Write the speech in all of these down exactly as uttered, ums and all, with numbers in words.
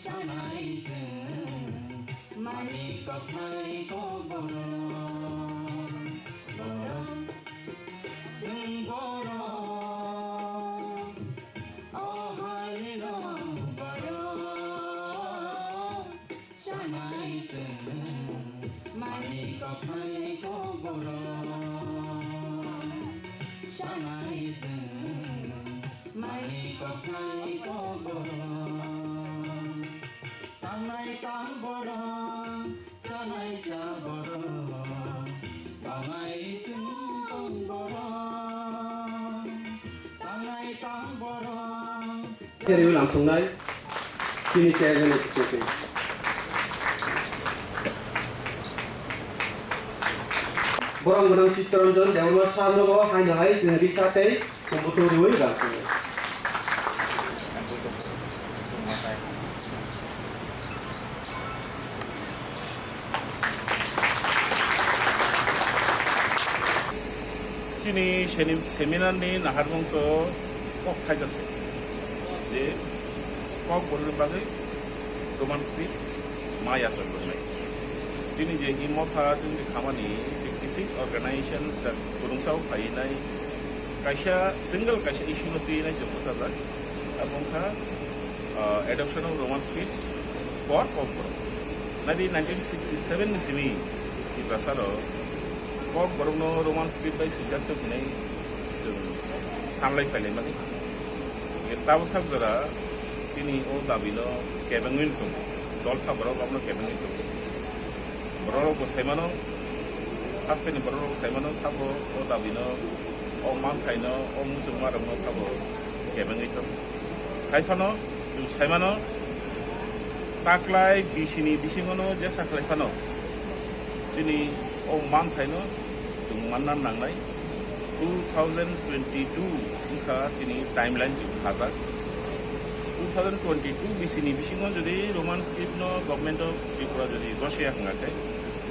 Sanai chwng mani kothai kok borok, borok chwng borok, o haino borok. Sanai chwng mani kothai kok borok, sanai chwng mani kothai kok borok. Tangnai tang borok, chanai cha borok, tangnai chwng tong borok, tangnai tang borok. Cheriwi langthungnai chini chairman executive. Borok gwnang Chittaranjan Debbarma sir nogo haino hai chwng risa tei Kumbutu riwi rang. Chini seni-, seminar ni naharmung to kok khaijak se je kok borokni bagwi Roman script ma yachak rwnai. Chini je i motha chini khamani fifty six organization kwrwngsa o phainai. Kaisa single kaisa issue no twi nai se bwsajak. Abo wngkha, ah, adoption of Roman script for Kokborok. Nadi nineteen sixty seven ni simi Tiprasa rok Kokborok no Roman script bai swijak se hinai chwng sanlai phailai mani. Tabuk sak jora chini o dabi no kebengwi tong, dol sa borok abono kebengwi tong. Borok rok bo sai mano, hasteni borok rok sai mano sabo o dabi no, o manthai no, o muchungma rok no sabo kebengwi tong. Hai phano chwng sai mano, taklai bisini bisingo no jesa khlai phano chini o manthai no chwng manna nangnai. Two thousand twenty-two wngkha chini timeline chwng khajak. Two thousand twenty-two bisini bisingo jodi Roman script no Government of Tripura jodi gosiya hwnkha khe,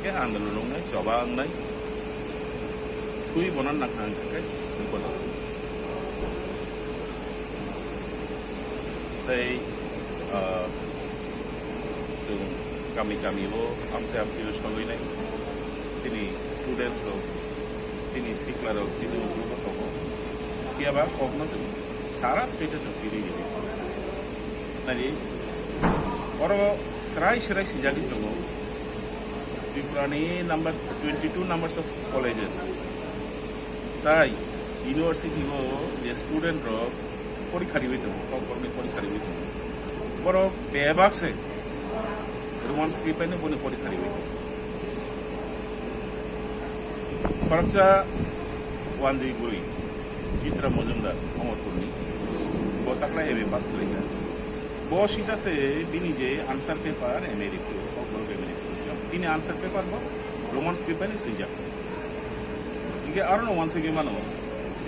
khe andolon wngnai, choba wngnai, thwi bono nangkha hwnkha khe thwi bono. Tei, ah, chwng kami kami o amchai amchai o sogwi nai. Chini students rok, chini sikla rok, chini ulo rok tongo. Phiya ba kok no chwng sara state o chwng twi rwi rwi. Nai di, oro srai srai swijagwi tongo. Tripura ni number twenty-two numbers of colleges. Tai university o je student rok porikha riwi tongo, kok borokni porikha riwi tongo. Borok bebak se Roman script bai no boni porikha riwi tongo. Khoroksa wanjwi bwrwi Chitra Majumdar, Omorpurni, bo takla M A pass khlaikha. Bo sita se bini je answer paper M A rikhu, kok borok M A rikhu. Bini answer paper bo Roman script bai no swijak. Hingke aro no wansugwi mano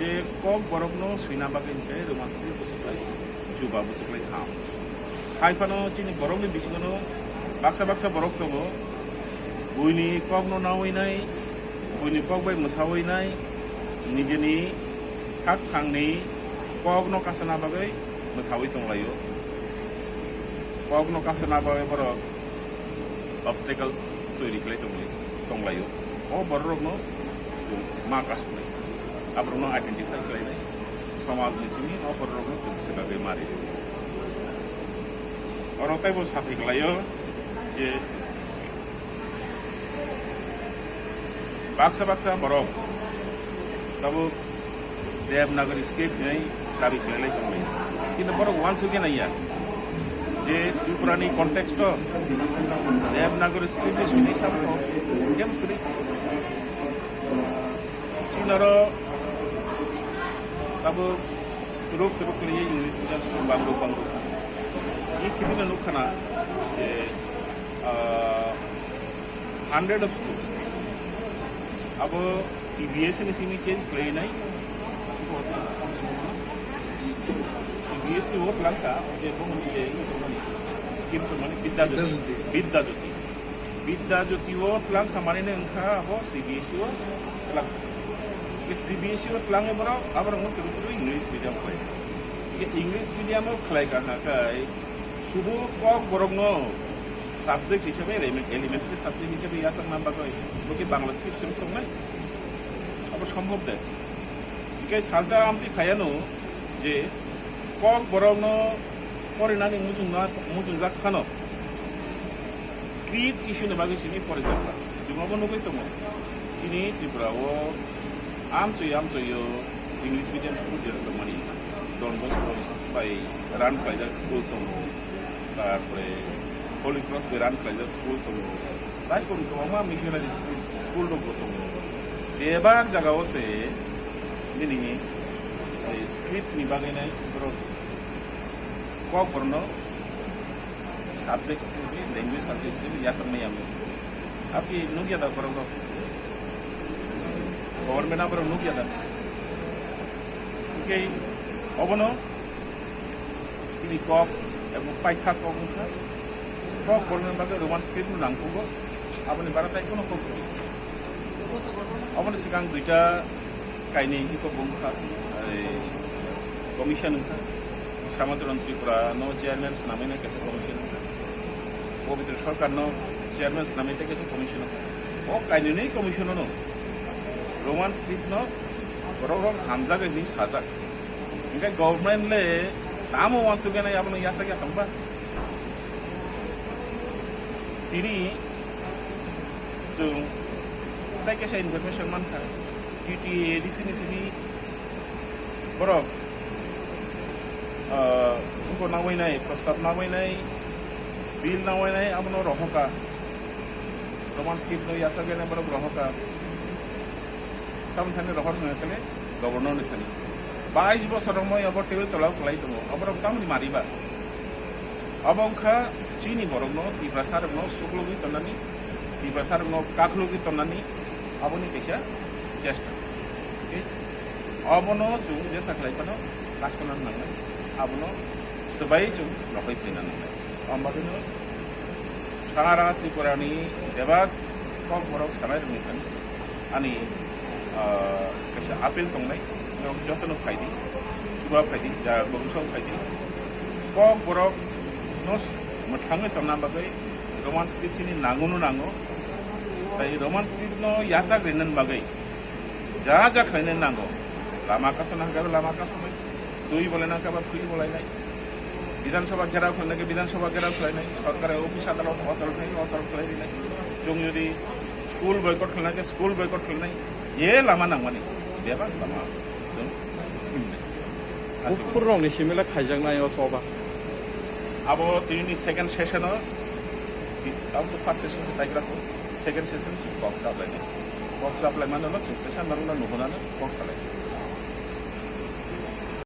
je kok borokno swina bagwi hingke Roman script bwswk lai chuba bwswk lai ham. Hai phano chini borokni bisingo no baksa baksa borok tongo, buini kokno naui nai, buini kok bai mwsaui nai, nijini sak thangni kokno kasana bagwi mwsaui tonglaio. Kokno kasana bagwi borok obstacle toiri khlai tongwi, tonglaio. O bororokno chwng ma kasuknai, aborokno identify khlainai, somajni simi o bororokno chwng swkagwi ma rinai. Oro teibo sathai khlaio je baksa baksa borok tabuk Devanagari script hinwi dabi khlailai tonglai. Kintu borok wansugwi naiya je Tripurani context o Devanagari script ni simi sabo kok kebo suri. Chini oro tabuk turuk turuk khlaiwi English medium school bangruk bangruk. I khibi no nukkhana je, ah, hundred of schools. Abo C B S E ni simi change khlainai. C B S E o twlangkha, je bo hwnwi je scheme tongmani Bidya Jyoti. Bidya Jyoti. Bidya Jyoti. Bidya Jyoti o twlangkha manwi wngkha abo C B S E o twlangkha. Ke C B S E o twlangwi borok, aborok wngkha kwrwi kwrwi English medium khlai. Ke English medium o khlai kha hwnkha khe Kubuk Kokborokno subject hisabe, elementary subject hisabe yachakna bagwi bo khe Bangla script se tongnai? Abo sombhob de. Hingke salsa amtwi phaiano je Kokborokno porinani mujungna, mujungjak phano script issue ni bagwi simi porijak kha. Chwng obo nugwi tongo. Chini Tripura o amchoi amchoi o English medium school je tongmani, Don Bosco bai run khlaijak school tongo, tarpore Holy Cross bai run khlaijak school tongo, tai kok kwbangma missionary school, school rok bo tongo. Bebak jaga o se nini script ni bagwi nai borok Kokborokno subject hisabe, language subject hisabe yachakmani ang. Abo nukya da borok rok? Government abo rok nukya da? Hingke obono chini kok ebo paitha kok wngkha. Kokborokni bagwi Roman script no nangkukgo. Aboni bara tai kono kok kwrwi. Aboni swkang duita kainwi hiko bumkha, ei, commission wngkha. Samodron Tripura no chairman swnamwi nai kaisa commission wngkha. Pobitro Sarkar no chairman swnamwi tei kaisa commission wngkha. O kainwi commission no Roman script no borok rok hamjak hinwi sajak. Hingke government le tamo uansukya nai abono yachak ya tongba? Tini chwng tai kaisa information mankha, T T A D C ni simi borok, ah, wngkor nangwi nai, prostab nangwi nai, bill nangwi nai, abono rohorkha. Roman script no yachakya nai borok rohorkha. Tamoni thani rohor hwnka khe governor ni thani. Bais bosor romwi abo table tola o kwlai tongo. Aborok tamoni mariba? Abo wngkha chini borokno, Tiprasa rokno suklugwi tonnani, Tiprasa rokno kakhulugwi tonnani, aboni kaisa chesta. Okay? Abono chwng jesa khlai phano kasuna nangnai, abono swbai chwng rohoi phaina nangnai. Ambagwino sara Tripura ni bebak Kokborok sanai rokni thani ani, ah, kaisa appeal tongnai, norok jotono phaidi, chuba phaidi, ja bwswk phaidi. Kokborok no mwthangwi tongna bagwi Roman script chini nango no nango. Tai Roman script no yachak rinani bagwi ja ja khlainani nango. Lama kasuna hwnkhe lama kasumai, twi bolaina hwnkhe twi bolainai. Bidhan Sabha gherao khlaina hwnkhe Bidhan Sabha gherao khlainai. Sorkar office adalot ochol khlai, ochol khlai rinai. Chwng jodi school boycott khlaina hwnkhe school boycott khlainai. Je lama nangmani, bebak lama chwng. Aswk. Buphurrokni simi le khaijaknai o choba. Abo tini second session o, abo to first session se taigra ko, second session se kok saplai ni. Kok saplai mano no chwng kaisa norok no nuhunano kok salai.